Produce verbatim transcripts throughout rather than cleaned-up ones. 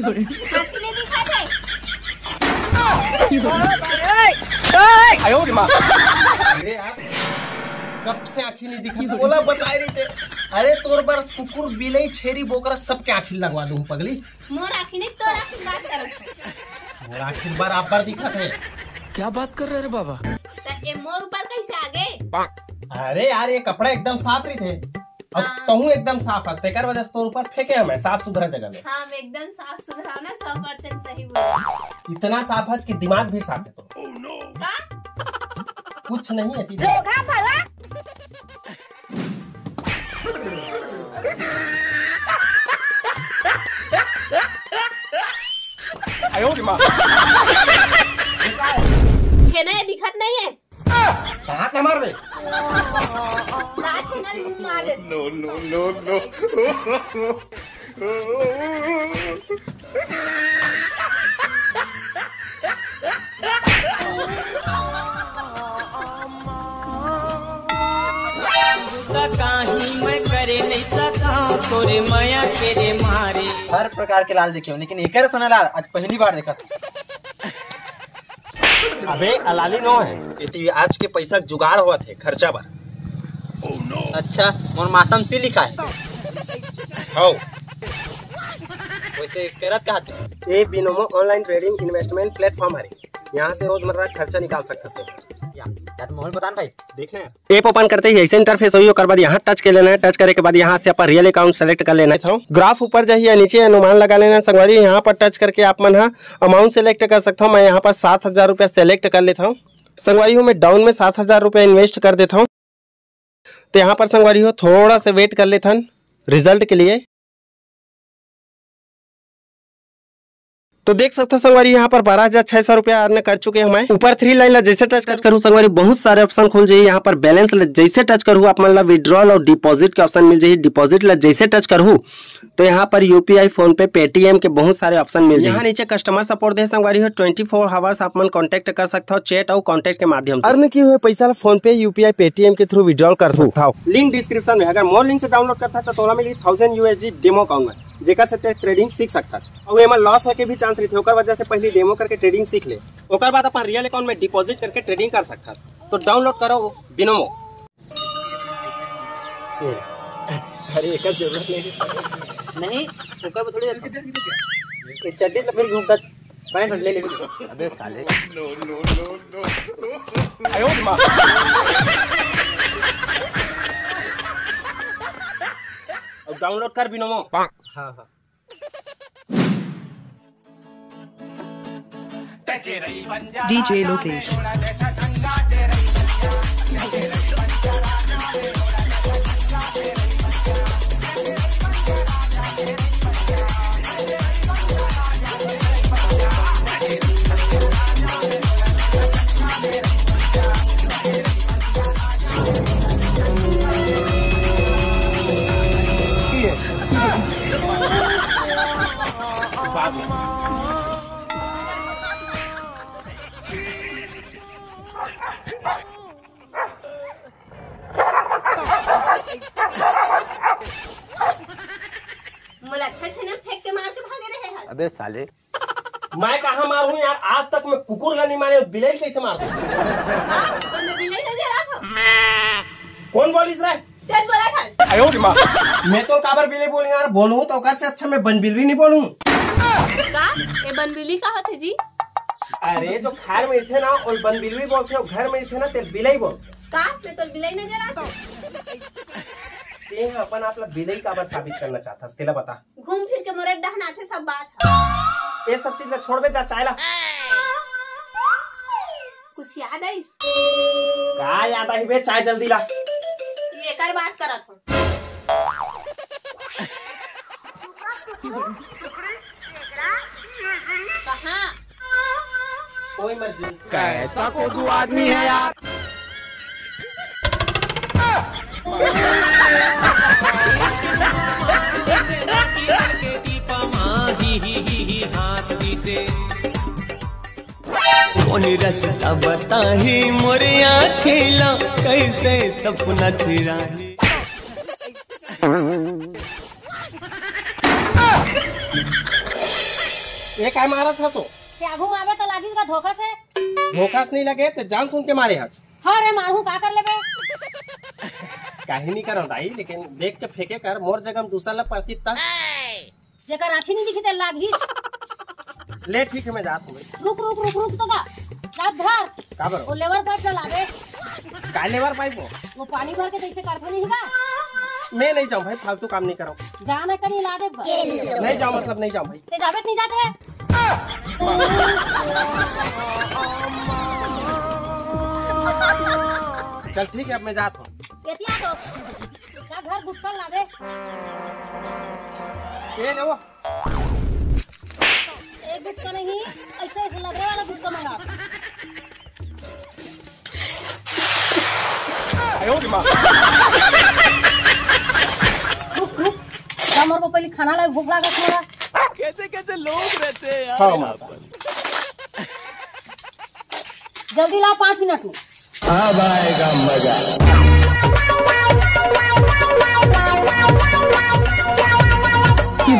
आँखी नहीं दिखत हे। अरे यार, कब से आँखी नहीं दिखत हे? ओला बताए रहिते। अरे तोर बर कुकुर, बिलई, छेरी, बोकरा सबके आँखी लगवा दूँ पगली। मोर आँखी नहीं, तोर आँखी बात करत हे। मोर आँखी बराबर दिखत हे। क्या बात कर रहे रे बाबा? त ए मोर ऊपर कैसे आ गे? अरे यार, ये कपड़ा एकदम साफ रहिथे। अब हाँ। तहूँ एकदम साफ हस, तेकर वजह से तोर ऊपर फेंके हमें साफ सुथरा जगह में। हाँ, मैं एकदम साफ सुथरा हूँ ना, सौ परसेंट सही बोल। इतना साफ हस कि दिमाग भी साफ हे तोर। का? कुछ नहीं है, तीधे। धोखा भला। छेना ये दिखत नहीं है। हाथ ना मार बे। लात से ना मार दे। No, no, no, no। काहीं मैं करे नहीं सका तोरे मया के रे मारे। हर प्रकार के लाल देखे हो, लेकिन एकर सोना लाल आज पहली बार देखा। अबे अलाली नो है, ये तो आज के पैसा के जुगाड़ होवत हे खर्चा बर। अच्छा, मोर मातम सी लिखा है। हौ। वैसे करत कहाँ थे? ये Binomo online trading investment platform हरे। यहाँ से रोजमर्रा खर्चा निकाल सकते हैं। या, या तो मोहन बतान भाई। देखना है। App open करते ही ऐसे interface होही, ओकर बाद यहाँ touch कर लेना है। Touch करे के बाद यहाँ से अपन real account select कर लेना है। Graph ऊपर जाही या नीचे अनुमान लगा लेना है संगवारी। यहाँ पर touch करके आप मन ह amount select कर सकथव। मैं यहाँ पर सात हजार रुपया select कर लेता हूँ। संगवारी हो, मैं down में सात हजार रुपया invest कर देता हूँ। तो यहाँ पर संगवारी हो, थोड़ा सा wait कर लेथन result के लिए। तो देख सकथव संगवारी, यहाँ पर बारह हजार छह सौ रुपया earn कर चुके हंव मैं। ऊपर three line ला जैसे touch touch करूँ संगवारी, बहुत सारे option खुल जाही। यहाँ पर balance ला जैसे touch करूँ, आप मन ला withdrawal और deposit के option मिल जाही। Deposit ला जैसे touch करूँ तो यहाँ पर U P I, PhonePe, Paytm के बहुत सारे option मिल जाही। यहाँ नीचे customer support दे संगवारी हो, twenty four hours आप मन contact कर सकथव chat और contact के माध्यम से। Earn किए हुए पैसा ला PhonePe, U P I, Paytm के through withdrawal कर सकथव। Link description में, अगर मोर link से download करथव तो तोला मिलही thousand U S D demo account में, जेकर से ते trading सीख सकथस। अउ एमा loss होए के भी chance रहिथे, ओकर वजह से पहिली demo करके trading सीख ले, ओकर बाद अपन real account में deposit करके trading कर सकथस। तो download करो बिनोमो। अरे, एकर जरूरत नहीं। नहीं, ओकर में थोड़ी ये चड्डी तो फिर घूमता, पैंट ले ले। अबे साले। अब download कर बिनोमो। हाँ, हाँ। D J Lokesh. मोला अच्छा अच्छा ना फेंक के मार के भागे रहे हस। अबे साले। मैं कहाँ मारूँ यार, आज तक मैं कुकुर ला नहीं मारे, बिलाई कैसे मार दूँ? हाँ, तो मैं बिलाई नजर आत हूँ। कौन बोलिस रे? तें बोलत हस। मैं तो काबर बिलाई बोलूँ यार, बोलूँ तो ओकर से अच्छा मैं बनबिलवी नहीं बोलूँ। का? ए बनबिली का होथे जी? अरे जो खार में रहिथे ना, ओला बनबिलवी बोलथे, अउ घर में रहिथे ना, तेला बिलाई बोलथे। का? मैं तो बिलाई नजर आत हूँ। तें ह अपन आप ला बिलाई काबर साबित करना चाहथस, तेला बता। घूम फिर के मोरे डहन आथे सब बात ह। ये सब चीज ला छोड़बे, जा चाय ला। कुछ याद आइस? का याद आही बे, चाय जल्दी ला। एकर बात करत हूँ। कहाँ? कोई मत बोल। कैसा कोदू आदमी है यार। कोन रस्ता बताही मोर आँखी ला, कैसे सपना तेरा ही। ये काय मारत हस ओ? ते आगू मारबे त लागिस गा धोखा से। धोखा से नहीं लगे, ते जान सुन के मारे हस। हाँ रे, मारहूँ, का कर लेबे? काहे नहीं करो दाई, लेकिन देख के फेंके कर, मोर जगह में दूसरा ला पड़ती त। जेकर आँखी नहीं दिखी ते लागिस। ले ठीक है, मैं जात हूँ भाई। रुक, रुक, रुक, रुक तो का? जात धर। का बर? वो लेवर पाइप ला लाबे। का लेवर पाइप हो? वो पानी भर के जैसे करथे नहीं का? मैं नहीं जाऊँ भाई, फालतू काम नहीं करो। जाना कहीं ला देब गा। नहीं जाऊँ, मतलब नहीं जाऊँ भाई। ते जाबे त नहीं जात हे। चल ठीक है, अब मैं जात हूँ। एतिया तो का घर गुटका लाबे। ये ले वो। एक गुटका नहीं, ऐसे, ऐसे लग रहे वाला गुटका मंगा। रुक, रुक। जा मोर को पहले खाना लाए, भूख लागत मोला। कैसे कैसे लोग रहते हैं यार हाँ, यहाँ माता। पर। जल्दी ला, पाँच मिनट में। अब आएगा मजा।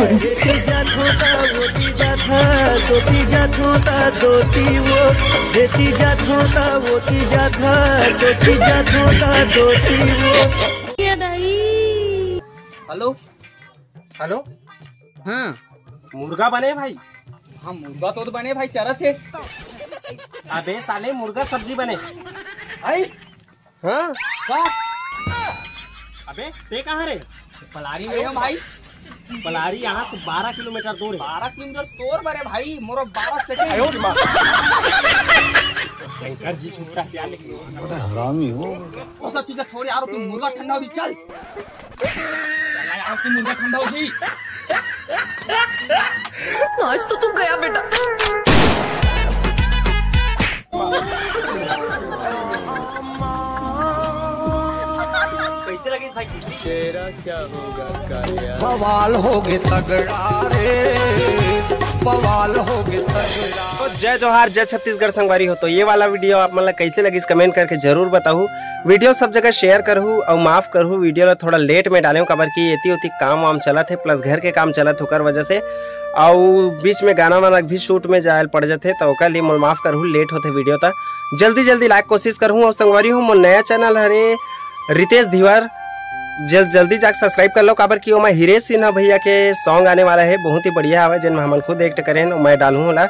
एती जात होता, ओती जात हा, सोती जात होता, दोती वो। एती जात होता, ओती जात हा, सोती जात होता, दोती वो। ये दाई। हेलो। हेलो। हाँ। मुर्गा बने भाई? हाँ, मुर्गा तो बने भाई, चरत हे। अबे साले, मुर्गा सब्जी बने। आई? हाँ? का? अबे, ते कहाँ रे? पलारी में हूँ भाई। पलारी यहाँ से बारह किलोमीटर दूर है। बारह किलोमीटर तोर बरे भाई, मोरो बारह सेकंड। एंकर जी छुट्टा चाल। बड़ा हरामी हो। ओ सब चीजें छोड़ यार, तू मुर्गा ठंडा हो दी, चल। चला यार, तू मुर्गा ठंडा हो जी। आज तो तू गया बेटा। कैसे लगिस भाई? तेरा क्या होगा कालिया? बवाल होगे तगड़ा रे, बवाल होगे तगड़ा। तो जय जोहार, जय छत्तीसगढ़ संगवारी हो। तो ये वाला वीडियो आप मन ला कैसे लगिस, कमेंट करके जरूर बताहू। वीडियो सब जगह शेयर करहू और माफ करहू, वीडियो ला थोड़ा लेट में डालेहूँ, काबर कि एती ओती काम वाम चलत हे, प्लस घर के काम चलत हे, ओकर वजह से, और बीच में गाना वाना भी शूट में जायल पड़ जाथे, तो ओकर लिए मोल माफ करहू, लेट होथे वीडियो। त जल्दी जल्दी लाइक कोशिश करहू। और संगवारी हो, मोर नया चैनल हरे रितेश धीवर, जल-, जल्दी जाके सब्सक्राइब कर लो, काबर कि ओमा हिरेश सिन्हा भैया के सॉन्ग आने वाला है, बहुत ही बढ़िया हवे, जेन में हमन खुद एक्ट करेन। मैं डालहूँ ओला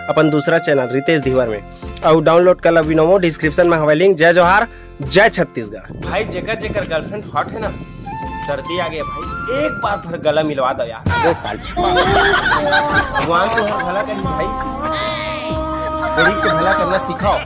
अपन दूसरा चैनल रितेश धीवर में, और डाउनलोड कर लो विनोमो, डिस्क्रिप्शन में हवे लिंक। जय जोहार, जय छत्तीसगढ़। भाई, जेकर जेकर गर्लफ्रेंड हॉट है ना, सर्दी आ गया भाई, एक बार भर गला मिलवा दो यार। अरे साल। भगवान तुम्हारा भला करी भाई, गरीब के भला करना सिखाओ।